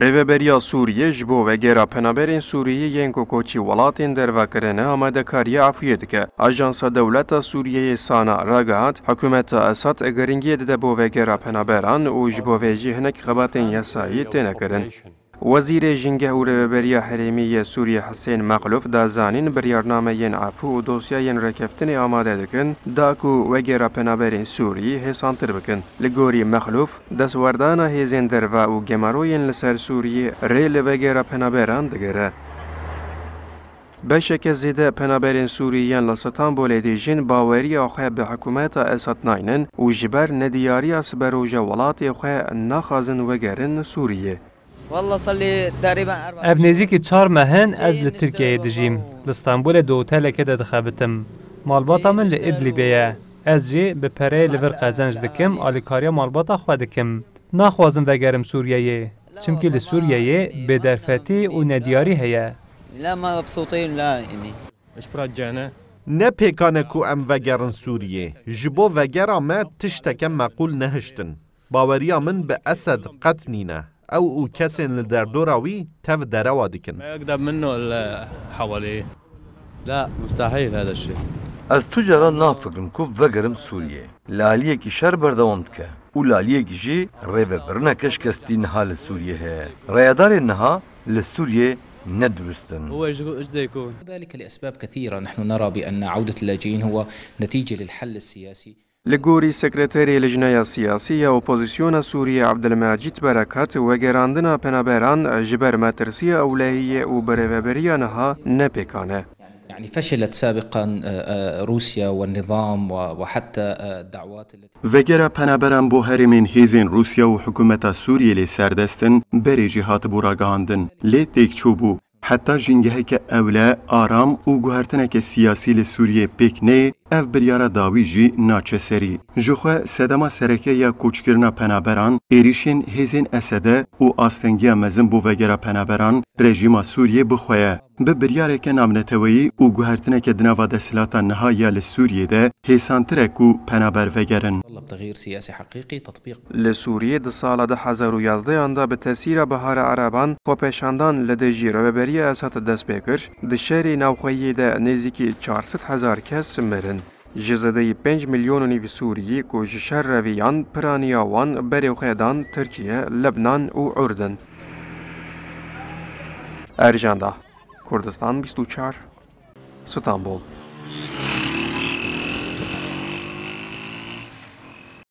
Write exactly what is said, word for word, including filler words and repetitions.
Rêveberiya Sûriyê ji bo vegera penaberên Sûriyî yên ku koçî welatên derve kirine amadekariya efûyê dike. Ajansa Dewleta Sûriyeyê SANA ragihand, hikûmeta Esad giringiyê dide bo vegera penaberan û ji bo vê jî hinek xebatên yasayî têne kirin. Wezîrê Jîngeh û Rêveberiya Herêmî yê Sûriyê Hisên Mexlûf da zanîn, biryarnameyên efû û dosyayên rêkeftinê amade dikin, da ku wegera penaberên Sûrî hêsantir bikin. Li gorî Mexlûf, destwerdana hêzên derve û gemaroyên li ser Sûriyê rê li vegera penaberan digire. Beşeke zêde penaberên Sûrî yên li Stenbolê dijîn baweriya xwe bi hikûmeta Esad naynin û ji ber nediyariya siberoja welatê xwe naxwazin wegerin Sûriyê. والله صار لي تقريبا أربع Ev nêzîkî çar meh in ez li Tirkiyeyê dijîm. Li Stenbolê di otelekê de dixebitim. Malbata min li Idlibê ye. Ez jî bi pereyê li vir qezenc dikim, alîkariya malbata xwe dikim. Naxwazim vegerim Sûriyeyê. Çimkî li Sûriyeyê bêderfetî û nediyarî heye. لا، ما مبسوطين، لا، يعني. Ne pêkan e ku em vegerin Sûriyê. Ji bo vegera me tişteke meqûl nehiştin. Baweriya min bi Esed qet nîne. Ew û kesên li derdora wî tev derewa dikin. Ez tu cara nafikirim ku vegerim Sûriyê. Li aliyekî şer berdewam dike û li aliyekî jî rêvebirineke şikestî niha li Sûriyê heye. Reyedarên niha li Sûriyê ne durust in. ذلك لأسباب كثيرة. نحن نرى بأن عودة اللاجئين هو نتيجة للحل السياسي. Li gorî sekreterê Lijneya Siyasî ya Opozisyona Sûriyê Abdulmecîd Berekat, wegerandina penaberan ji ber metirsiya ewlehiyê û birêveberiya niha ne pêkan e. يعني فشلت سابقا روسيا والنظام وحتى الدعوات التي Vegera penaberan bo herêmên hêzên Rûsya û hikûmeta Sûriyê lê serdest in, berê jî hatibû ragihandin, lê têk çûbû. Heta jîngeheke ewle, aram û guhertineke siyasî li Sûriyê pêk neyê, ev biryara dawî jî naçe serî. Jixwe sedema sereke ya koçkirina penaberan, êrîşên hêzên Esede û astengiya mezin bo vegera penaberan, rejîma Sûriyê bi xwe ye. Bi biryareke navneteweyî û guhertineke di nava desthilata niha ya li Sûriyê de hêsantir e ku penaber vegerin. بتغيير سياسي حقيقي تطبيق Li Sûriyê di sala du hezar û yazdehan de bi tesîra Bihara Ereban xwepêşandan li dijî rêveberiya Esad dest pê kir. Di şerê navxweyî de nêzîkî çar sed hezar kes mirin. Ji zêdeyî pênc milyon û nîv Sûriyî ku ji şer reviyan, piraniya wan berê xwe dan Tirkiye, Lebnan û Urdun. Erjanda, Kurdistan bîst û çar, Stenbol.